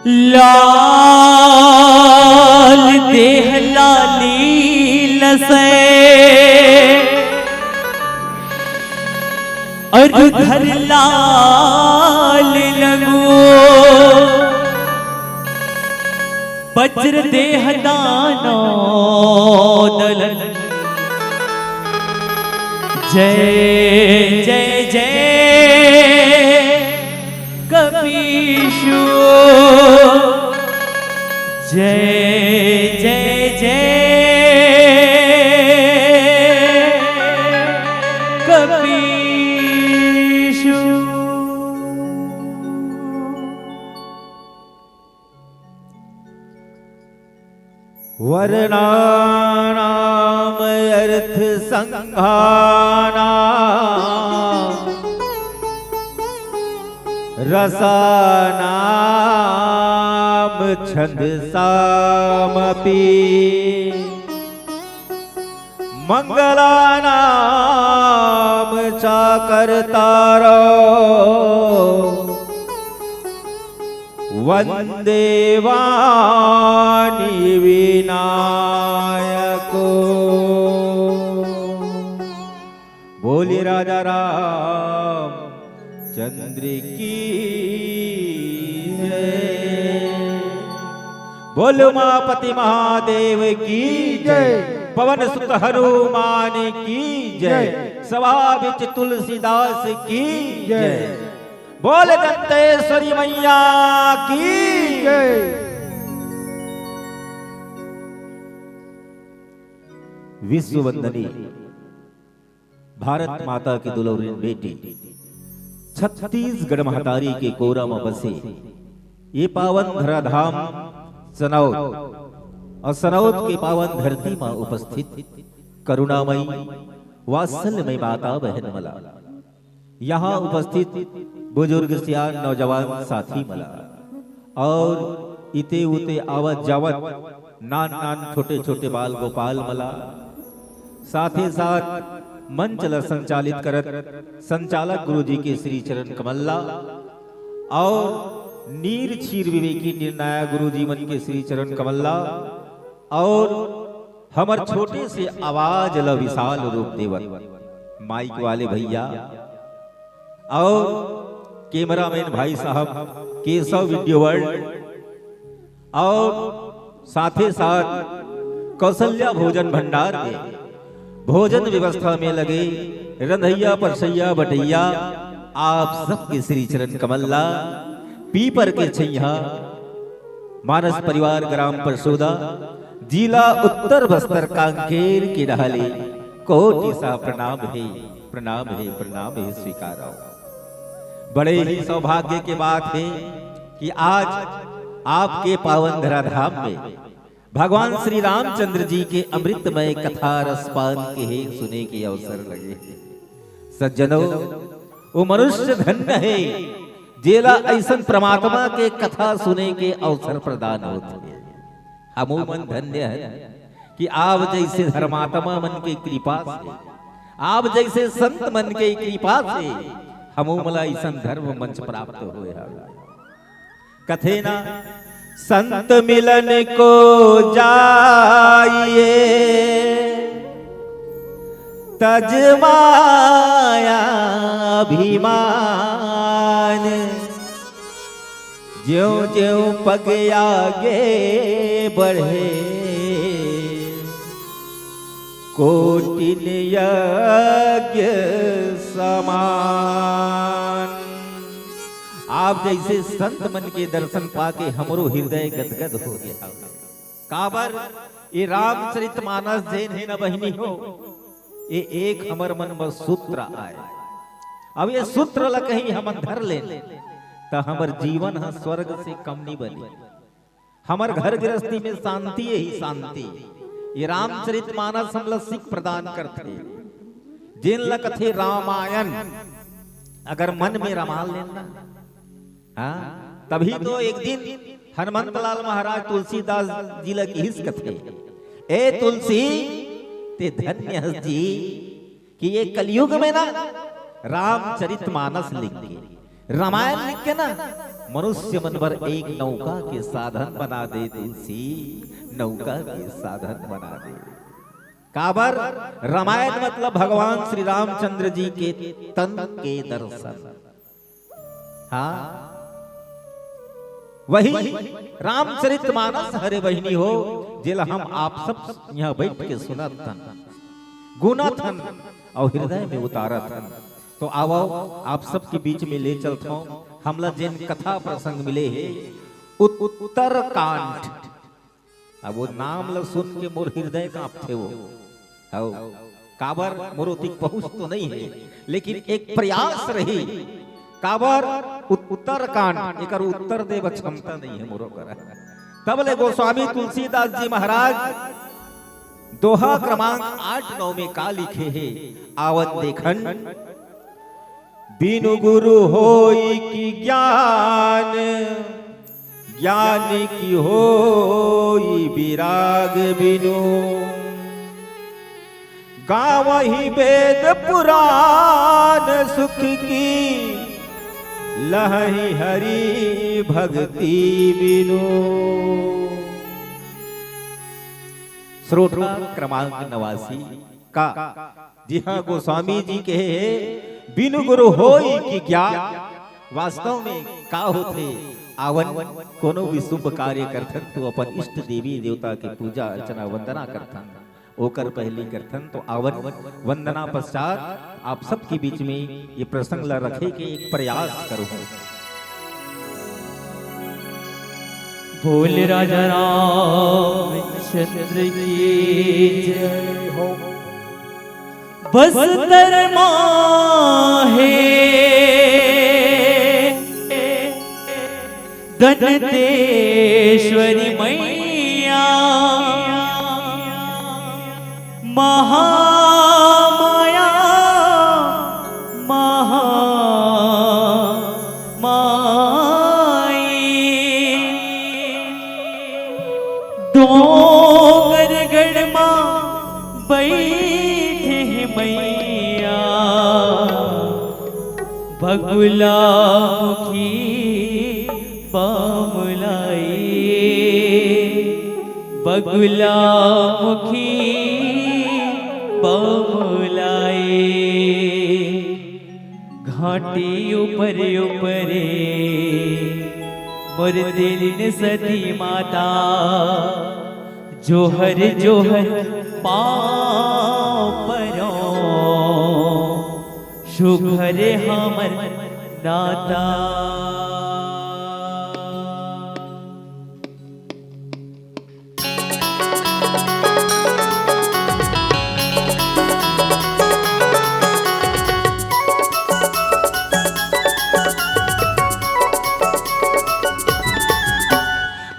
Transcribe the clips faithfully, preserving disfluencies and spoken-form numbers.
लाल देह लाली लसै, अरु धर लाल लंगो, वज्र देह दानो दलन। जय जय जय कपीशु, जय जय जय कपीशु। वर्णानाम् अर्थसङ्घानां रसानां छन्दसामपि। मङ्गलानां चाकर्तारो वन्दे वाणी विनायको। बोलिए राजा रामचंद्र की जय। बोल उमापति महादेव की जय। पवन सुत हनुमान की जय। जय। सभा बिच तुलसीदास की जय। जय। बोल दंतेश्वरी मैया की जय। विश्व वंदनी भारत माता के दुलौरिन बेटी, छत्तीसगढ़ महतारी के कोरा म बसे ये पावन धराधाम सनौत अउ सनौत के पावन धरती म उपस्थित करुणामयी वात्सल्यमयी माता बहन मला, यहाँ उपस्थित बुजुर्ग सियान नौजवान साथी मला अउ इते उते आवत जावत नान नान छोटे छोटे बाल गोपाल मला, साथे साथ मंच ल संचालित करत संचालक गुरुजी के श्री चरण कमल ला अउ नीर क्षीर विवेकी निर्णायक गुरुजी मन के श्री चरण कमल ला अउ हमर छोटे से आवाज ल विशाल रूप देवत माइक वाले भैया अउ कैमरामैन भाई साहब केशव वीडियो वर्ल्ड अउ साथे साथ कौशल्या भोजन भंडार के भोजन व्यवस्था में लगे रंधैया परसैया बटैया आप सबके श्री चरण कमल ला पीपर के छैया मानस परिवार ग्राम परसोदा जिला उत्तर बस्तर कांकेर के डहले कोटि सा प्रणाम हे, प्रणाम हे, प्रणाम हे स्वीकार हो। बड़े ही सौभाग्य के बात हे कि आज आपके पावन धराधाम में भगवान श्री रामचंद्र जी के अमृतमय कथा रसपान के हे सुने के अवसर लगे हे। सज्जनों, वो मनुष्य धन्य हे, जेला अइसन परमात्मा के कथा सुने के अवसर प्रदान होत हे। हमू मन धन्य हन कि आप जइसे धर्मात्मा मन के कृपा से, आप जइसे संत मन के कृपा से हमू मन ला अइसन धर्म मंच प्राप्त होए हवे। कथे ना, संत मिलन को जाइए, तज माया अभिमान। ज्यों ज्यों पग आगे बढ़े, कोटिन यज्ञ समान। आप जइसे संत मन के दर्शन पाके हमरो हृदय गदगद हो गया। काबर, ये रामचरित मानस जेन हे न बहिनी हो, ये एक हमर मन म सूत्र आय। अब ये सूत्र ल कहीं हमन धर लेन, त हमर जीवन ह स्वर्ग से कम नी बने। हमर घर गृहस्थी में शांति ही शांति। ये रामचरित मानस हमला सीख प्रदान करथे। जेन ल कथे रामायण, अगर मन में रमा लेन ना, हाँ, तभी तो एक दिन हनुमंत लाल महाराज तुलसीदास जी ल किहिस कथे, "ए तुलसी, ते धन्य हस जी कि ये कलयुग में ना रामचरित मानस लिख के रामायण लिख के ना मनुष्य मन बर एक नौका के साधन बना दे तुलसी, नौका के साधन बना दे। काबर? रामायण मतलब भगवान श्री रामचंद्र जी के तन के दर्शन। हाँ, वही रामचरित मानस हरे बहिनी हो, जेला हम आप सब यहाँ बैठ के सुनत हन, गुनत हन और हृदय में उतारत हन। तो आवो, आप सबके बीच में ले चलत हूँ हमला जेन कथा प्रसंग मिले हे, उत-, उत्तरकांड। अब वो नाम ल सुन के मोर हृदय कांपथे वो। हव, काबर मोरो तिक पहुँच तो नहीं है, लेकिन एक प्रयास रही। काबर उत-, उत्तरकांड, एकर उत्तर देव क्षमता नहीं है मोरो करा। तब ले गोस्वामी तुलसीदास जी महाराज दोहा क्रमांक आठ नौ में का लिखे हे, आवन देखन। बिनु गुरु होई की ज्ञान, ज्ञान की होई विराग बिनु। गावही वेद पुराण सुख की, लहही हरि भक्ति बिनु। श्लोक क्रमांक नवासी का। जी हाँ, गोस्वामी जी कहे हे, बिनु गुरु होई की ज्ञान। वास्तव में का होथे? आवन, कोनो भी शुभ कार्य करथन तो अपन इष्ट देवी देवता के पूजा अर्चना वंदना करथन, ओकर पहली करथन। तो आवन वंदना पश्चात आप सबके बीच में ये प्रसंग ला रखे के एक प्रयास करूँ। बोल राजा रामचंद्र की जय हो। बस्तर माहे दंतेश्वरी मैया महामाया महामाई। डोंगरगढ़ मा बैठे हे मैया, बगुला मुखी बामुलाई, बगुला मुखी बामुलाई। घाटी ऊपर ऊपरे मोर तिलनी सती माता, जोहर जोहर पाँव परो, सुघर हमर नाता।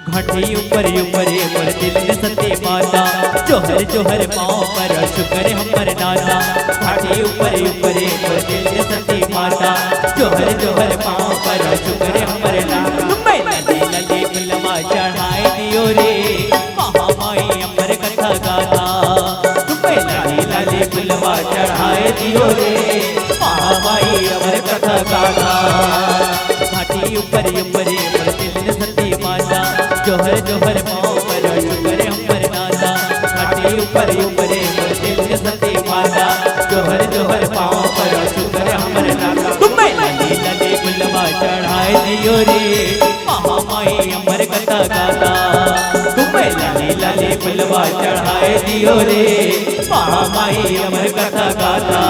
घाटी ऊपर ऊपरे मोर तिलनी सती माता, जोहर जोहर पाँव परो सुघर हमर नाता। घाटी ऊपर ऊपरे मोर तिलनी सती माता, जोहर जोहर पाँव परो सुघर हमर नाता। मैं लाले लाले फुलवा चढ़ाए दियो रे, महामाई हमर कथा गाथा। मैं लाले लाले फुलवा चढ़ाए दियो रे, महामाई हमर कथा गाथा। घाटी ऊपर ऊपरे मोर तिलनी सती माता, जोहर जोहर पाँव परो सुघर हमर नाता। घाटी ऊपर ऊपरे मोर तिलनी सती माता, जोहर जोहर पाँव परो सुघर हमर नाता। मैं लाले लाले फुलवा चढ़ाए दियो रे, महामाई हमर कथा गाथा। मैं लाले लाले फुलवा चढ़ाए दियो रे, महामाई हमर कथा गाथा।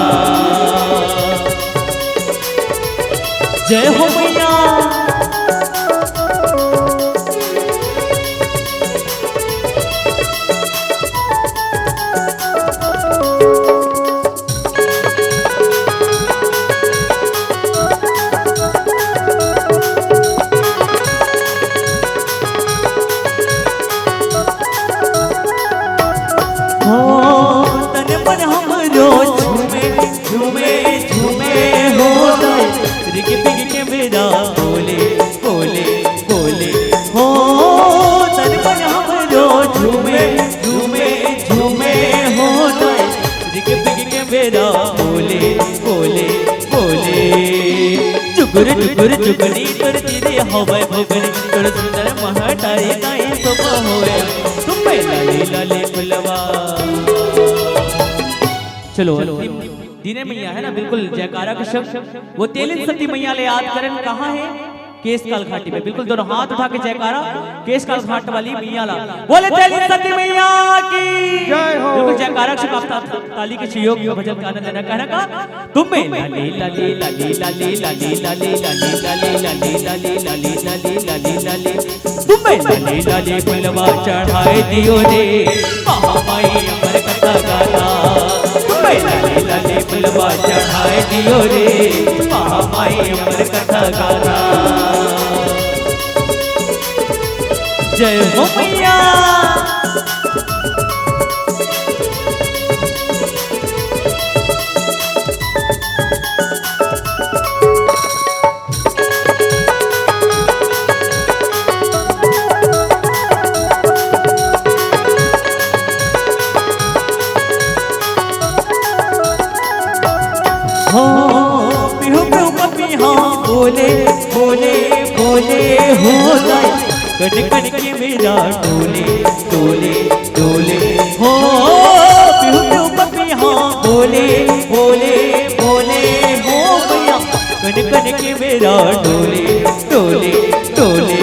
जय हो मैया। हो, तन मन हमरो झूमे, झूमे, झूमे हो गए। रिग बिग के बेरा बोल टुकड़ी तोर तीरे होवे भुगड़ी, तोर सुंदर महटारी काई शोभा होवे। तुम्बे लाली लाली फुलवा। चलो, अंतिम दीने मैया है ना, बिल्कुल जयकारा के शब्द। वो तेलिन सती मैया ले याद करन, कहाँ है? केसकाल घाटी में। बिल्कुल दोनों हाथ उठा के जयकारा, केसकाल घाट वाली मैया ला। बोले तेलिन सती मैया की। जय हो। बिल्कुल जयकारा के शब्द, आप ता-, ताली के सहयोग, भजन का आनंद लेना, कहना का। तुम्बे लाली लाली लाली लाली लाली लाली लाली लाली लाली लाली लाली लाली लाली लाली। तुम्बे लाली लाली फुलवा चढ़ाए दियो रे, महामाई अमर कथा गाथा। तुम्बे लाली लाली फुलवा चढ़ाए दियो रे, महामाई अमर कथा गाथा। जय हो मैया। हो, पिहू पिहू पपीहा बोले, बोले, बोले हो जाए। कन कन के मेरा डोले, डोले, डोले हो। पिहू पिहू पपीहा बोले, बोले, बोले हो मैया। कन कन के मेरा डोले, डोले, डोले।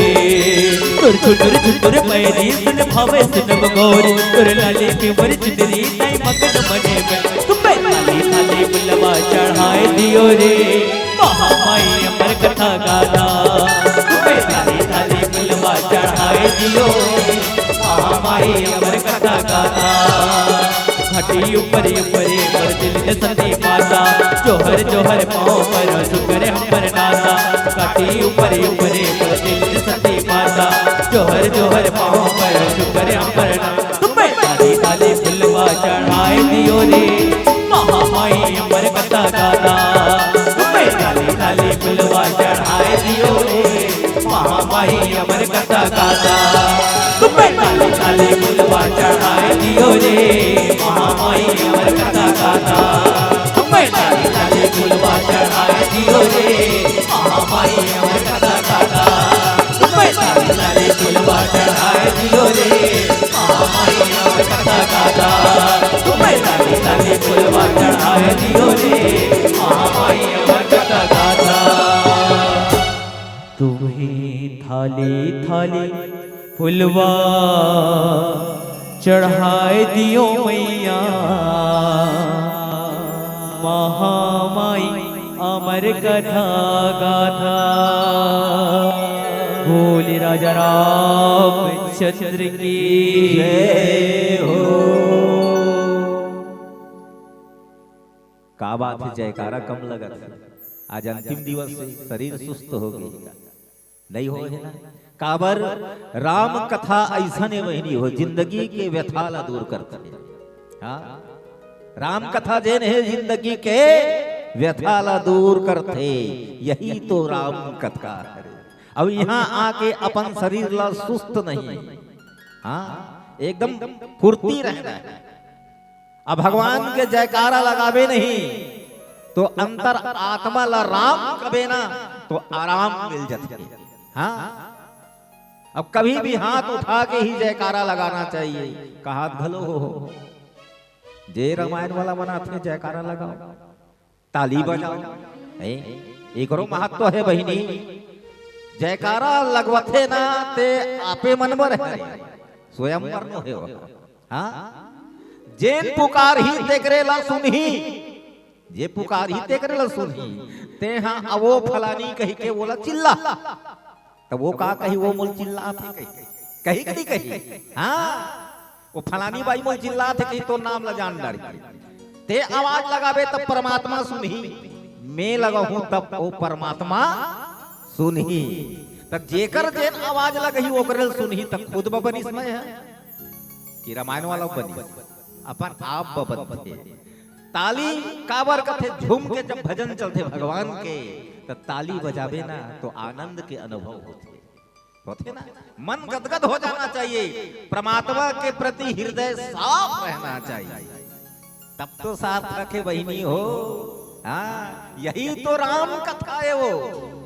तुर छुटुर छुटुर पैरी सुन भावे सुन बगोरी। तुर लाले के बर चुनरी ताई मगन मने में। तुम्बे लाली लाली फुलवा चढ़ाए दियो रे, महामाई अमर कथा गाथा। तुम्बे लाली लाली फुलवा चढ़ाए दियो, महामाई अमर कथा गाथा। घाटी ऊपर ऊपरे मोर दिल के सती माता, जोहर जोहर पाँव पर झुकरे हमर नाता। घाटी ऊपर ऊपरे मोर दिल के सती माता, जोहर जोहर पाँव पर झुकरे हमर नाता। तुम्बे लाली लाली फुलवा चढ़ाए दियो रे, महामाई अमर कथा गाथा। तुम्बे लाली लाली फुलवा चढ़ाए दियो रे, महामाई अमर कथा गाथा। तुम्बे लाली लाली फुलवा चढ़ाए दियो रे, महामाई अमर कथा गाथा। तुम्बे लाली लाली फुलवा चढ़ाए दियो रे, महामाई अमर कथा गाथा। तुम्बे लाली लाली फुलवा चढ़ाए दियो रे, महामाई अमर कथा गाथा। तुम्बे लाली लाली फुलवा चढ़ाए दियो रे, महामाई अमर कथा गाथा। तुम्हें थाली थाली फुलवा चढ़ाए दियो मैया, महामाई अमर कथा गाथा। बोले राजा रामचंद्र की जय हो। का बात है, जयकारा कम लगत है। आज अंतिम दिवस है, शरीर सुस्त हो गई। नहीं होय हे ना? काबर राम कथा अइसन ए बहिनी हो, जिंदगी के व्यथा ला दूर करथे। हाँ? राम कथा जेन हे, जिंदगी के व्यथा ला दूर करथे। यही तो राम कथा हरे। अब यहाँ आके अपन शरीर ला सुस्त नहीं, हाँ, एकदम फुर्ती रहना है। अब भगवान के जयकारा लगाबे नहीं, तो अंतर आत्मा ला राम कबे ना, तो आराम मिल जाथे। हाँ, अब कभी भी हाथ उठा के ही जयकारा लगाना चाहिए। कहात घलो हो, जे रामायण वाला मन आथे, जयकारा लगाओ, ताली बजाओ। ए, एकरो महत्व हे बहिनी। जयकारा लगवथे ना, ते आपे मन बर हे, स्वयंवर नो हे वो। हाँ, जेन पुकारही तेकरे ला सुनही, जे पुकारही तेकरे ला सुनही। ते हाँ, अवो फलानी कहिके वोला चिल्ला, त वो का कही, वो मोला चिल्लाथे कही, कही कि नहीं कही? हाँ, वो फलानी बाई मोला चिल्लाथे कही, तोर नाम ला जान डारही। ते आवाज लगाबे तब परमात्मा सुनही, मैं लगाहूं तब वो परमात्मा सुनही। त जेकर जेन आवाज लगही ओकरे ल सुनही, त खुद ब बनिस मैं ह कि रामायण वाला बनिस, अपन आप ब बनथे। ताली काबर कथे? झूम के जब भजन चलथे भगवान के, त ताली बजाबे ना, तो आनंद के अनुभव होथे, होथे ना। मन गदगद हो जाना चाहिए, परमात्मा के प्रति हृदय साफ रहना चाहिए, तब तो सार्थक हे बहिनी हो। हाँ, यही तो राम कथा हे वो।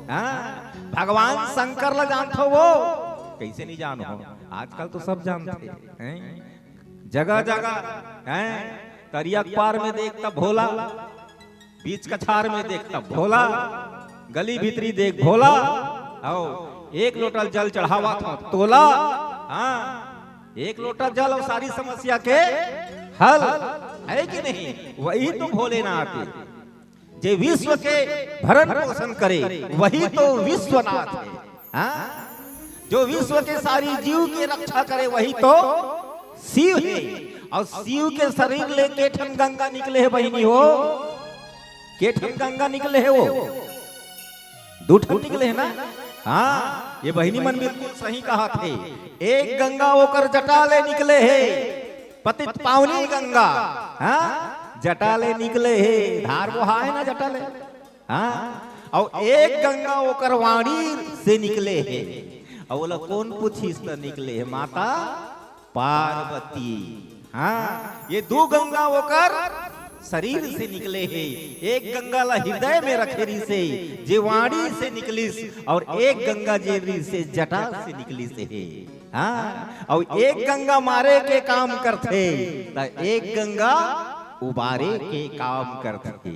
हाँ, भगवान शंकर ला जानथो वो? कइसे नहीं जानो? आजकल तो सब जानथे, हैं? जगह जगह, हैं? तरिया के पार में देख त भोला, बीच कछार में देख त भोला, गली भीतरी देख भोला, आओ, एक लोटा जल चढ़ावत हो तोला। हाँ, एक लोटा जल अउ सारी समस्या के हल, है कि नहीं? वही तो भोलेनाथ हे। जे विश्व के भरण पोषण करे, वही तो विश्वनाथ हे। हाँ? जो विश्व के सारी जीव के रक्षा करे, वही तो शिव हे। अउ शिव के शरीर ले के ठन गंगा निकले हे बहिनी हो? के ठन गंगा निकले हे वो? दू ठन निकले हे ना? हाँ, ये बहिनी मन बिल्कुल सही कहत हे। एक गंगा ओकर जटा ले निकले हे, पतित पावनी गंगा, हाँ, जटा ले निकले हे, धार बोहाय ना जटा ले, हाँ, अउ एक गंगा ओकर वाणी से निकले हे। अउ ओला कोन पूछिस त निकले हे? माता पार्वती। हाँ, ये दू गंगा ओकर शरीर से निकले हे। एक गंगा ला हृदय में रखे रिहिसे, जे वाणी से निकलिस, अउ एक गंगा जे रिहिसे जटा से निकलिस हे। हाँ, अउ एक गंगा मारे के काम करथे, त एक गंगा उबारे के काम करथे।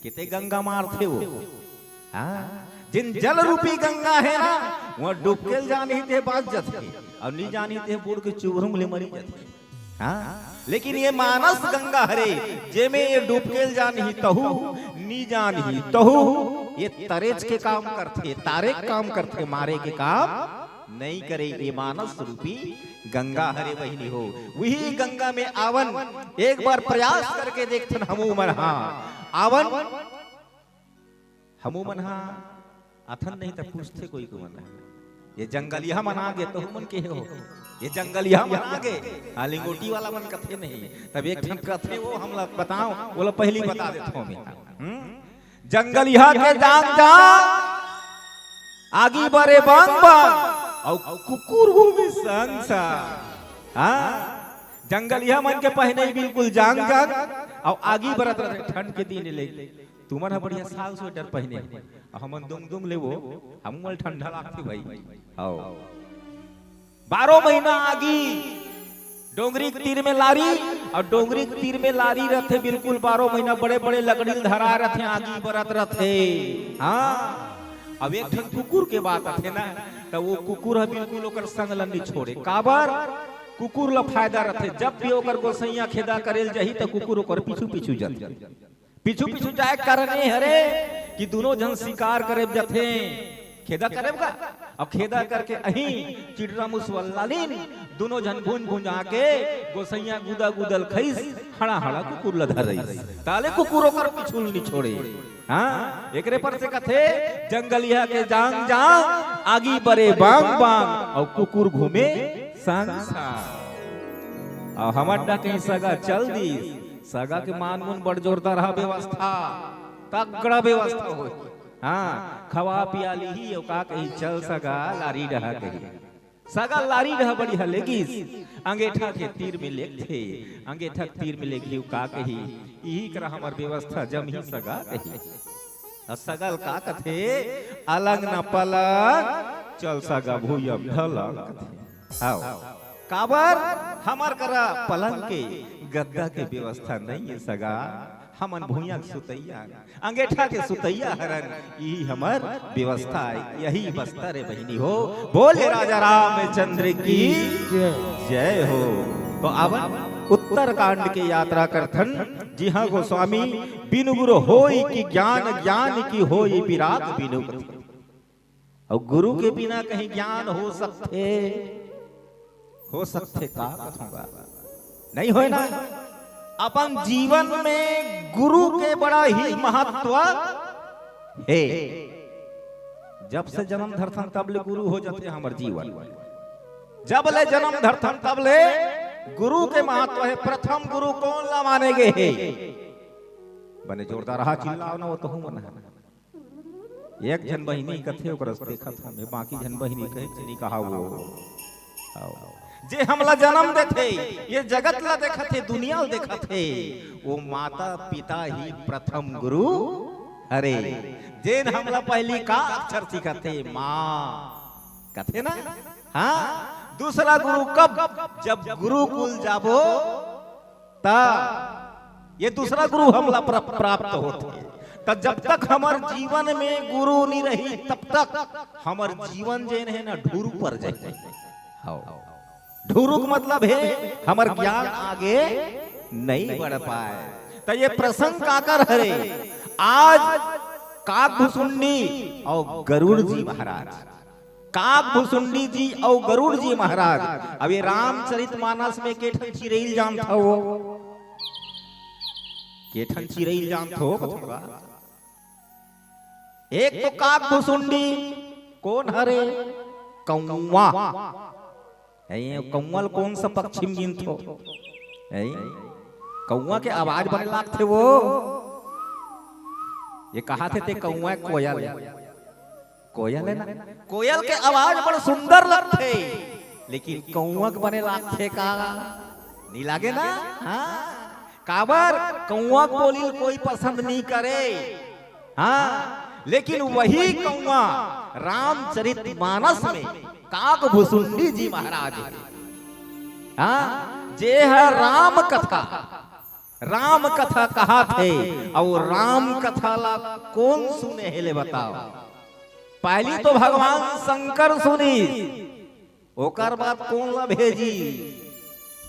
किते गंगा मारथे वो? हाँ, जिन जल रूपी गंगा हे ना, वहाँ डुबकेल जानही ते बाँच जथे, अउ नी जानही ते बूड़ के चुभरुम ले मरी जथे। हाँ, लेकिन ये मानस गंगा हरे, जेमे ये डुबकेल जानही तहू, नी जानही तहू, ये तरेच के काम करथे, तारे के काम करथे, मारे के काम नहीं करे। ये मानस रूपी गंगा हरे बहिनी हो, वही गंगा में आवन एक बार प्रयास करके देखथन हमू मन हा। आवन, हमू मन हा अथन नहीं त पूछथे कोई को मन हा। ये जंगलिया मन आगे तो हमन के हो, ये जंगलिया मन आगे, हाँ, लिंगोटी वाला मन कथे नहीं। तब एक ठन कथे वो हमला बताओ, वो ला पहली बता देथों मैं। हम्म? जंगलिया के जांग जांग, आगी बरे बांग बांग, अउ कुकुर घूमे संग संग। हाँ, जंगलिया मन के पहने बिल्कुल जांग जांग, अउ आगी बरत रथे ठंड के दिन ले। तुमन ह बढ़िया साल स्वेटर पहने, अउ हमन दुंग दुंग लेवो, हमू मन ठंडा लागथे भाई। आओ। बारह महीना आगी, डोंगरी के तीर में लारी, अउ डोंगरी के तीर में लारी रथे, बिल्कुल बारह महीना बड़े-बड़े लकड़ी ल धरा रथे, आगी बरत रथे। हाँ, अब एक ठन कुकुर के बात आथे ना, त वो कुकुर ह बिल्कुल ओकर संग ल नी छोड़े। काबर? कुकुर ल फायदा रथे, जब भी ओकर गोसैया खेदा करे ल जाही, त कुकुर ओकर पीछू-पीछू जाथे। पीछू पीछू जाए के कारण ये हरे कि दुनों झन शिकार करे जथे, खेदा करे का। अब खेदा करके अही चिड़रा मुसवा ल लालिन, दुनों झन भुंज भुंजा के गोसैया गुदा गुदल खइस, हड़ा हड़ा कुकुर ल धरइस। ताले कुकुर ओकर पीछू ल नी छोड़े। हाँ, एकरे पर से कथे, जंगलिया के जांग जांग, आगी बरे बांग बांग, अउ कुकुर घूमे संग संग। अउ हमर डकही सगा चल दिस, सगा के मान मुन बड़ जोरदार हा व्यवस्था, तगड़ा व्यवस्था होही। हाँ, खवा पिया लिही, अउ का कही, "चल सगा, लारी डहा," कही। सगा लारी डहा बढ़िया लेगिस, अंगेठा के तीर में लेगथे, अंगेठा के तीर में लेगही, अउ का कही, "इही करा हमर व्यवस्था जमही सगा," कही। अउ सगा ल का कथे, "अलंग न पलंग, चल सगा भुइयां ढलंग," कथे। आओ। काबर? हमर करा पलंग के, गद्दा के व्यवस्था नहीं है सगा। हमन भुइयां के सुतैया, अंगेठा के सुतैया हरन, यही हमर व्यवस्था है, यही बस्तर है बहिनी हो। बोले राजा रामचंद्र की जय हो। तो अब उत्तरकांड के यात्रा करथन, जिहां गोस्वामी बिनु गुरु होई की ज्ञान, ज्ञान की होई विराग बिनु। अउ गुरु के बिना कहीं ज्ञान हो सकथे? हो सकथे का कथों गा? नहीं होय ना। अपन जीवन में गुरु के बड़ा ही महत्व हे। जब से जन्म धरथन तब ले गुरु हो जाथे हमर जीवन। जब ले जन्म धरथन तब ले गुरु के महत्व हे। प्रथम गुरु कोन ला माने गे हे? बने जोरदार हा चिल्लाओ ना, वो तो हूँ मन है। एक झन बहिनी कथे ओकरस देखत हन, बाकी झन बहिनी कहे च नी कहा वो। आओ। जे हमला जन्म देथे, ये जगत ला देखत हे, दुनिया ला देखत हे, वो माता पिता ही प्रथम गुरु अरे, जेन हमला पहिली का अक्षर सिखाथे? माँ कथे ना। हाँ, दूसरा गुरु कब? जब गुरुकुल जाबो त ये दूसरा गुरु हमला प्र-, प्राप्त होथे। त जब तक हमर जीवन में गुरु नी रही, तब तक हमर जीवन जेन हे ना, ढुरु पर जाही। हव। ढुरुक मतलब हे, हमर ज्ञान आगे नहीं बढ़ पाए। त ये प्रसंग काकर हरे? आज काक भुसुंडी अउ गरुड़ जी महाराज, काक भुसुंडी जी अउ गरुड़ जी महाराज। अब ये रामचरित मानस में के ठन चिरई ल जानथव? के ठन चिरई ल जानथव? एक तो काक भुसुंडी कोन हरे? कौवा। ए, कौवा ल कोन सा पक्षी में गिनथो? ए, कौवा के आवाज बने लागथे वो। ये कहाथे ते कौवा कोयल। कोयल हे ना? कोयल के आवाज बड़ सुंदर लगथे, लेकिन कौवा के बने लागथे का? नी लागे ना? हाँ। काबर? कौवा के बोली ल कोई पसंद नी करे। हाँ, लेकिन वही कौवा रामचरित मानस में काक भुसुंडी जी महाराज हे। हाँ, जे ह राम कथा, राम कथा कहाथे, अउ राम कथा ला कोन सुने हे ले बताव? पहिली तो भगवान शंकर सुनिस, ओकर बाद कोन ला भेजी?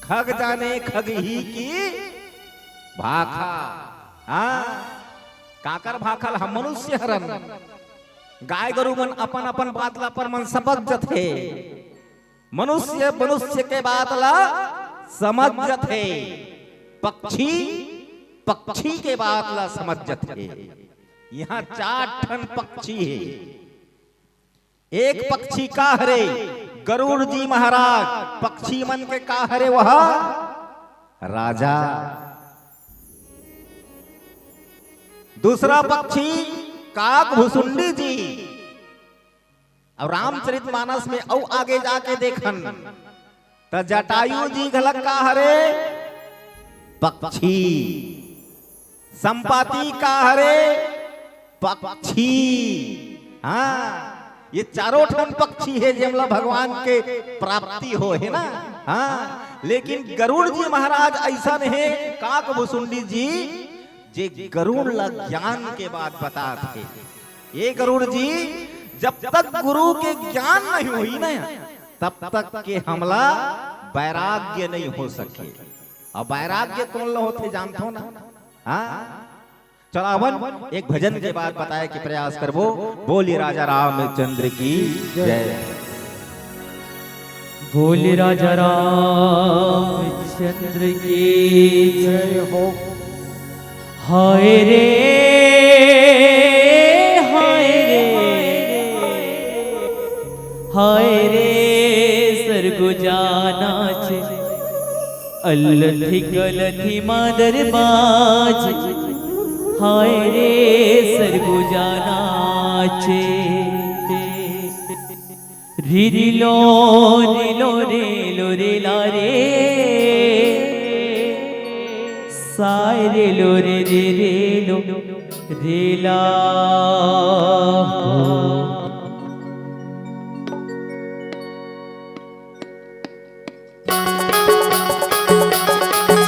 खग जाने खगही की भाखा। हाँ, काकर भाखा ल? हम मनुष्य हरन। गाय गरु मन अपन अपन बात ला अपन मन सपक जथे। मनुष्य मनुष्य के बात ला समझ जथे। पक्षी पक्षी के बात ला समझ जथे। यहाँ चार ठन पक्षी हे। एक पक्षी का हरे? गरुड़ जी महाराज। पक्षी मन के का हरे? वह राजा। दूसरा पक्षी काक भुसुंडी जी। अउ रामचरित मानस में अउ आगे जाके देखन, त जटायु जी घलक का हरे? पक्षी। संपाति का हरे? पक्षी। हाँ, ये चारों ठन पक्षी हे, जेमला भगवान के प्राप्ति होहे ना। हाँ, लेकिन गरुड़ जी महाराज अइसन हे, काक भुसुंडी जी, जे गरुड़ ला ज्ञान के बात बतात हे। ये गरुड़ जी, जब तक गुरु के ज्ञान नहीं होही ना, तब तक के हमला वैराग्य नहीं हो सके। अउ वैराग्य कोन ला होथे, जानथो ना? हाँ, चला आवन, एक भजन के बाद बताए के प्रयास करबो। बोलिए राजा रामचंद्र की जय। बोल राजा रामचंद्र की जय हो। हाय रे, हाय रे, हाय रे, सरगुजा नाचे, अलथी कलथी मादर बाजे, हाय रे, सरगुजा नाचे। री री लो, री लो रे लो रे ला रे, साय रे लो रे रे रे लो रे ला।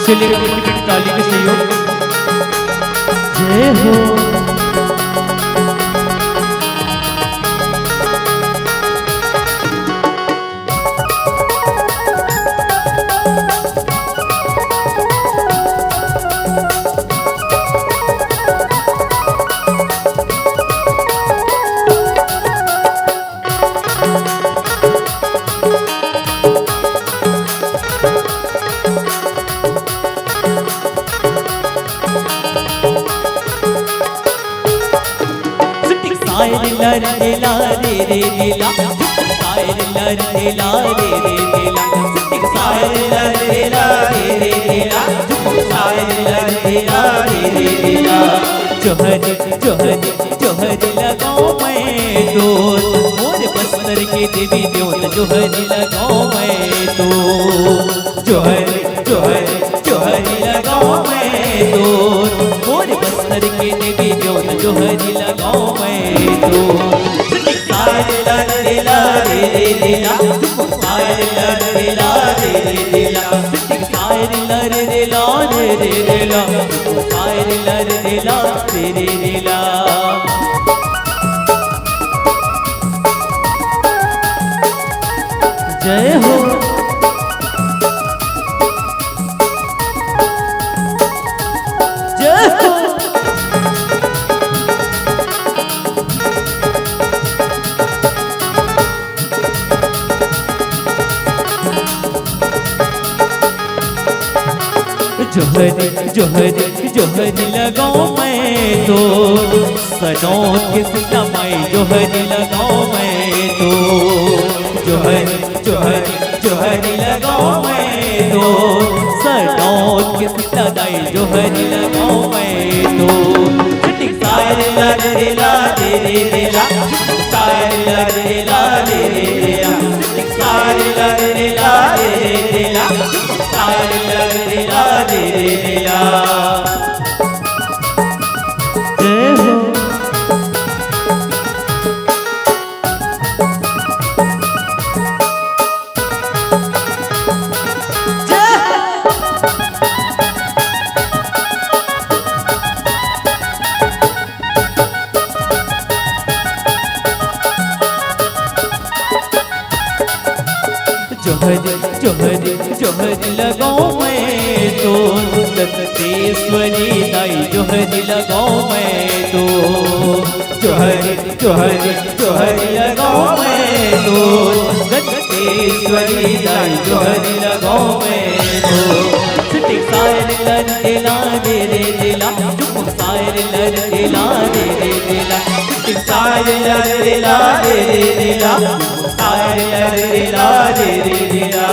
चलिए, एक मिनट ताली के सहयोग। जय हो। सिटिक सायर लर रे ला रे रे रे ला। सिटिक सायर लर रे ला रे रे रे ला। सिटिक सायर लर रे ला रे रे रे ला। सिटिक सायर लर रे ला रे रे रे ला। जोहर, जोहर, जोहर लगाओ मैं तो, मोर बस्तर के देवी देवता जोहर लगाओ मैं तो। जोहर, जोहर, जोहर लगाओ मैं तो, मोर बस्तर के देवी देवता जोहर हरी लगाओ मैं तो। सारे ला रे ला रे रे रे ला, सारे ला रे ला रे रे रे ला, सारे ला रे रे ला रे रे रे ला, सारे ला रे रे ला रे रे रे ला। जय हो। जय हो। जोहरी, जोहरी, जोहरी लगाओ मैं तो, सनौत के सीता माई जोहरी लगाओ मैं तो। जोहरी, जोहरी, जोहरी लगाओ मैं तो, सनौत के सीता दाई जोहरी लगाओ मैं तो। सारे ला रे ला रे रे रे ला, सारे ला रे ला रे रे रे ला, सारे ला रे ला रे रे रे ला, सारे ला रे ला रे रे रे ला। जय हो। जोहरी, जोहरी, जोहरी लगाओ मैं तो, जगदीश्वरी दाई जोहरी लगाओ मैं तो। जोहरी, जोहरी, जोहरी लगाओ मैं तो, जगदीश्वरी दाई जोहरी लगाओ मैं तो। सिटी सायर लर ला रे रे रे ला, चुप सायर लर ला रे रे रे ला, सिटी सायर लर ला रे रे रे ला, सायर लर ला रे रे रे ला।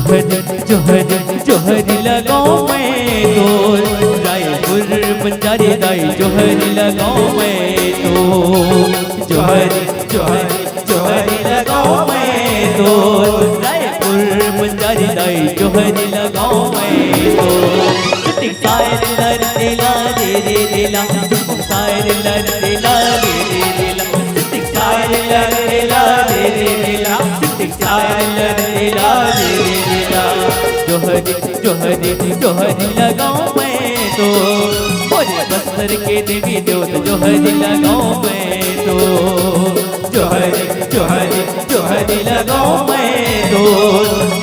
जोहरी, जोहरी, जोहरी लगाओ मैं तो, रायपुर पंजारी दाई जोहरी लगाओ मैं तो। जोहरी, जोहरी, जोहरी लगाओ मैं तो, रायपुर पंजारी दाई जोहरी लगाओ मैं तो। सिटी सायर लर ला रे रे रे ला, चुप सायर लर ला रे रे रे ला, सिटी सायर लर ला रे रे रे ला, सिटी सायर लर ला रे रे रे ला। जोहरी, जोहरी, जोहरी लगाओ मैं तो, मोरे बस्तर के देवी देवता जोहरी लगाओ मैं तो। जोहरी, जोहरी, जोहरी लगाओ मैं तो,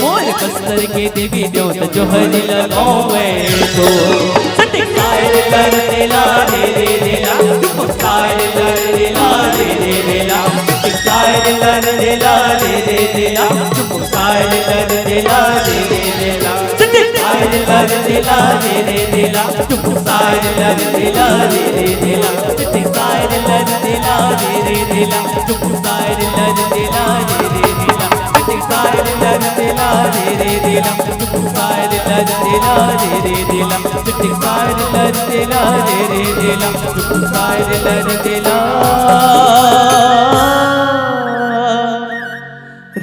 मोरे बस्तर के देवी देवता जोहरी लगाओ मैं तो। सिटी सायर लर ला रे रे रे ला, चुप सायर लर ला रे रे रे ला, सिटी सायर लर ला रे रे रे ला, चुप सायर लर ला रे रे रे ला। सिटी सायर लर ला रे रे रे ला, चुप सायर लर ला रे रे रे ला। सिटी सायर लर ला रे रे रे ला, चुप सायर लर ला रे रे रे ला। सिटी सायर लर ला रे रे रे ला, चुप सायर लर ला रे रे रे ला। सिटी सायर लर ला रे रे रे ला, चुप सायर लर ला।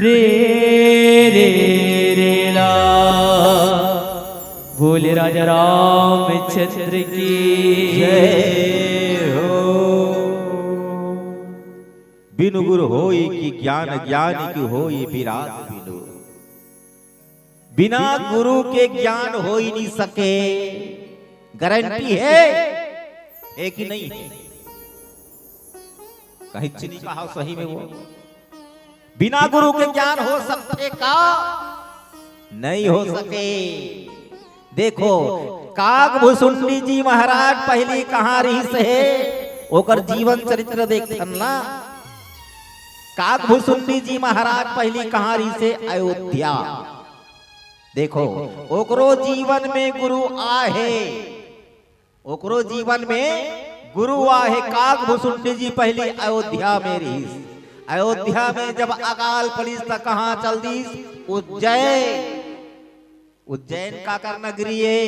रे रे रे ला। बोले राजा रामचंद्र की जय हो। बिनु गुरु होई की ज्ञान, ज्ञान की होई विराग बिनु। बिना गुरु के ज्ञान हो ही नहीं सके। गारंटी है, है कि नहीं? कहीं नहीं कहा सही में वो। बिना गुरु के ज्ञान हो सकथे का? नहीं हो सके। देखो, काग भुसुंडी जी महाराज पहली कहाँ रहिस हे, ओकर जीवन चरित्र देखथन ना। काग भुसुंडी जी महाराज पहली कहाँ रहिस हे? अयोध्या। देखो, ओकरो जीवन में गुरु आहे, ओकरो जीवन में गुरु आहे। काग भुसुंडी जी पहली अयोध्या में रिहिस, अयोध्या में जब अकाल पड़िस त कहाँ चल दिस? उज्जैन। उज्जैन काकर नगरी हे?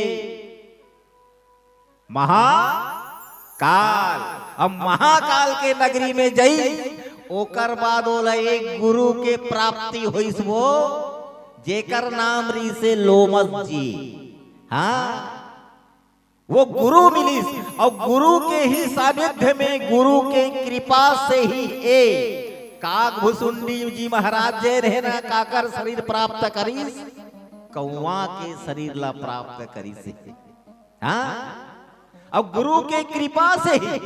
महाकाल। अब महाकाल के नगरी में जई, ओकर बाद ओला एक गुरु के प्राप्ति होइस, वो जेकर नाम रिहिसे लोमस जी। हाँ, वो गुरु मिलिस, अउ गुरु के ही सानिध्य में, गुरु के कृपा से ही ए काग भुसुंडी जी महाराज जे रहे ना, काकर शरीर प्राप्त करिस? कौआ के शरीर ला प्राप्त करिस। हाँ, अउ गुरु के कृपा से ही,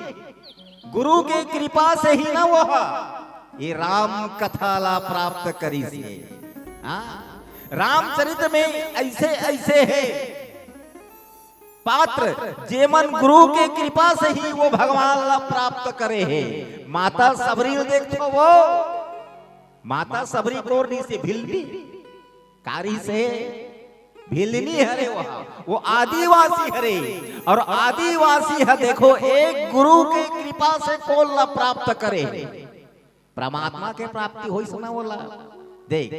गुरु के कृपा से ही ना वो ह, ये राम कथा ला प्राप्त करिस हे। हाँ, रामचरित में ऐसे ऐसे हे पात्र, जेमन गुरु के कृपा से ही वो भगवान ला प्राप्त करे हे। माता सबरी ल देखथो वो, माता सबरी कोन रिहिसे? भिलनी। का रिहिसे? भिलनी हरे वो, वो आदिवासी हरे। अउ आदिवासी ह देखो, एक गुरु के कृपा से कोन ला प्राप्त करे हे? परमात्मा के प्राप्ति होइस ना ओला। देख,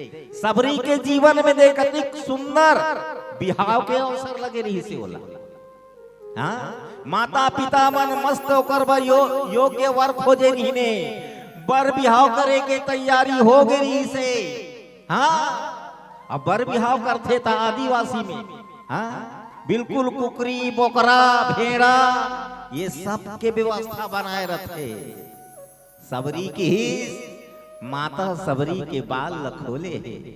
सबरी के जीवन में देख, अतिक सुंदर बिहाव के अवसर लगे रिहिसे ओला। हाँ, माता पिता मन मस्त ओकर बर यो-, योग्य वर खोजे रिहिने, बर बिहाव करे के तैयारी हो गे रिहिसे। हाँ, अब बर बिहाव करथे त आदिवासी में, हाँ, बिल्कुल कुकरी, बोकरा, भेड़ा, ये सब के व्यवस्था बनाए रथे। सबरी किहिस, माता सबरी के बाल ल खोले हे,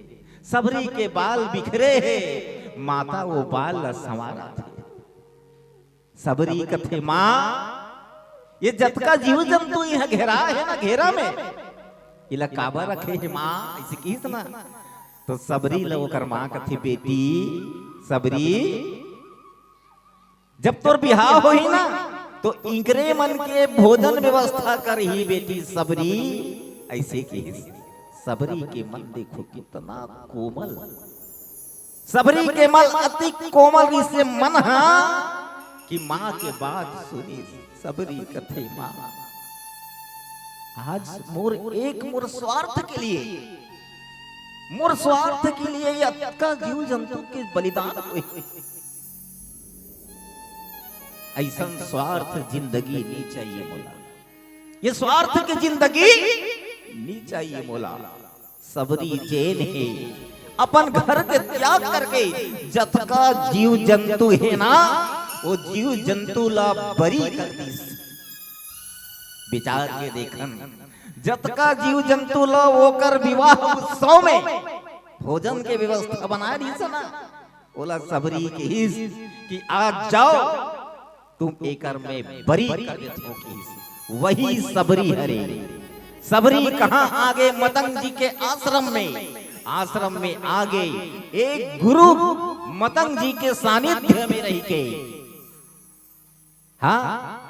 सबरी के बाल बिखरे हे, माता वो बाल ल संवारत हे। सबरी कथे, "माँ, ये जतका जीव जंतु इहाँ घेरा हे ना, घेरा में, इला काबर रखे हे माँ?" अइसे किहिस ना, तो सबरी ल ओकर माँ कथे, "बेटी सबरी, जब तोर बिहाव होही ना, तो इंकरे मन के भोजन व्यवस्था करही बेटी सबरी," अइसे किहिस। सबरी के मन देखो कितना कोमल, सबरी के मन अति कोमल रिहिसे मन हा कि माँ के बात सुनिस। सबरी कथे, "माँ, आज मोर एक मोर स्वार्थ के लिए, मोर स्वार्थ के लिए ये अतका जीव जंतु के बलिदान होए।" अइसन स्वार्थ जिंदगी नी चाहिए मोला, ये स्वार्थ के जिंदगी नी चाहिए मोला। सबरी जेन हे, अपन घर के त्याग करके जतका जीव जंतु हे ना, वो जीव जंतु ला बरी कर दिस। विचार के देखन, जतका जीव जंतु ला ओकर विवाह उत्सव में भोजन के व्यवस्था बनाए दिस ना, ओला सबरी किहिस कि आज जाओ, तुम एकर में बरी कर देथो किहिस। वही सबरी हरे। सबरी कहाँ आगे? मतंग जी के आश्रम में। आश्रम में आगे एक गुरु मतंग जी के सानिध्य में रहिके, हाँ,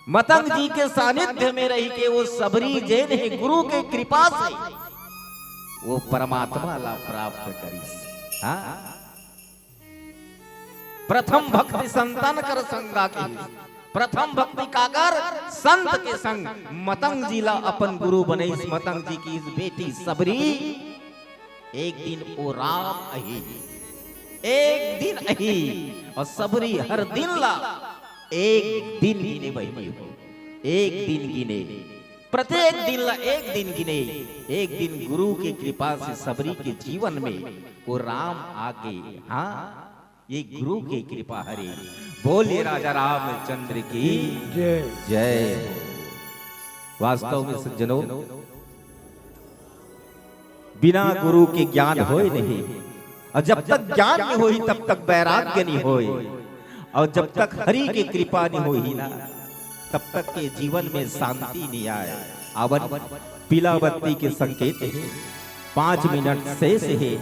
मतंग जी के सानिध्य में रहिके वो सबरी जेन हे गुरु के कृपा से वो परमात्मा ला प्राप्त करिस। हाँ, प्रथम भक्ति संतन कर संगा की। प्रथम भक्ति काकर? संत के संग। मतंग जी ला अपन गुरु बनइस। मतंग जी किहिस बेटी सबरी, एक दिन ओ राम अही, एक दिन अही। अउ सबरी हर दिन ला एक दिन गिने बहिनी हो, एक दिन गिने, प्रत्येक दिन ला एक दिन गिने। एक दिन गुरु के कृपा से सबरी के जीवन में वो राम आगे। हाँ, ये गुरु के कृपा हरे। बोलिए राजा रामचंद्र की जय। जय हो। वास्तव में सज्जनों, बिना गुरु के ज्ञान होय नहीं, अउ जब तक ज्ञान नहीं होही, तब तक वैराग्य नहीं होय, अउ जब तक हरि के कृपा नहीं होही ना, तब तक के जीवन में शांति नहीं आए। आवन, पीला बत्ती के संकेत हे। पाँच मिनट शेष हे।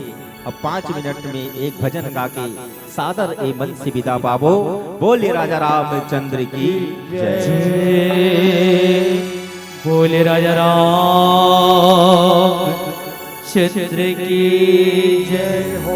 अब पाँच मिनट में एक भजन गा के सादर ए मंच से विदा पाबो। बोलिए राजा रामचंद्र की जय। जय। बोलिए राजा रामचंद्र की जय हो।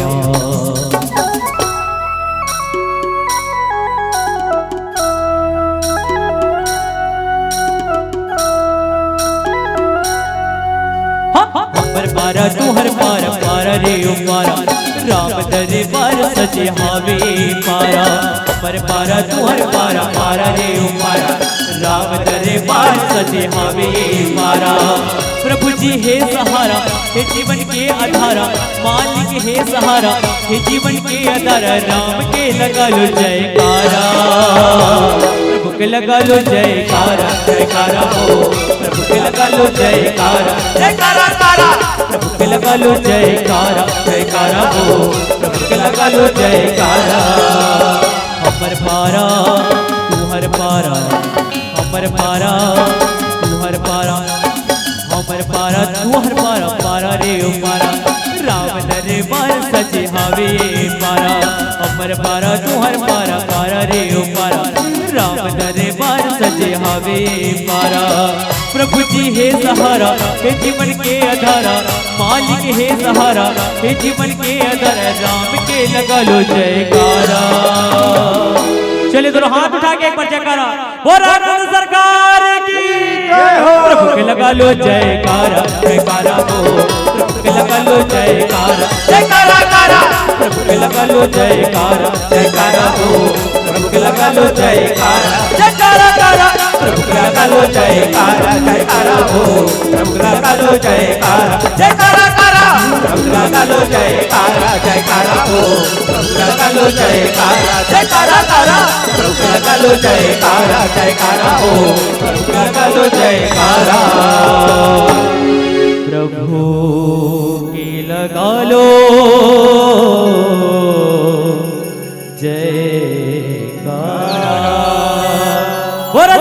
हाँ। हमर पारा तुहर पारा, पारा रे ओ पारा, राम दरबार सजे हावे पारा। हमर पारा तुहर पारा, पारा रे ओ पारा, राम दरबार पार सजे हवे पारा। प्रभु जी हे सहारा, हे जीवन के आधारा, मालिक हे सहारा, हे जीवन के आधारा, राम के लगा लो जयकारा। प्रभु के लगा लो जयकारा, जयकारा हो। प्रभु के लगा लो जयकारा, जयकारा कारा। प्रभु के लगा लो जयकारा, जयकारा हो। प्रभु के लगा लो जयकारा। हमर पारा, तुहर पारा, हमर पारा, तुहर पारा, हमर पारा, तुहर पारा, पारा रे ओ पारा। राम दरबार सजे हवे पारा। हमर पारा, तुहर पारा, पारा रे ओ पारा। राम दरबार सजे हवे पारा। प्रभु जी हे सहारा, हे जीवन के आधारा, मालिक हे सहारा, हे जीवन के आधारा, राम के लगा लो जयकारा। चलिए दोनों हाथ उठा के एक बार जयकारा। बोल राघवेंद्र सरकार की जय हो। प्रभु के लगा लो जयकारा, जयकारा हो। प्रभु के लगा लो जयकारा, जयकारा कारा। प्रभु के लगा लो जयकारा, जयकारा हो। प्रभु के लगा लो जयकारा, जयकारा कारा। प्रभु के लगा लो जयकारा, जयकारा हो। प्रभु के लगा लो जयकारा, जयकारा कारा। प्रभु के लगा लो जयकारा, जयकारा हो। प्रभु के लगा लो जयकारा, जयकारा कारा। प्रभु के लगा लो जयकारा, जयकारा हो। प्रभु के लगा लो जयकारा। प्रभु के लगा लो जयकारा। बोलो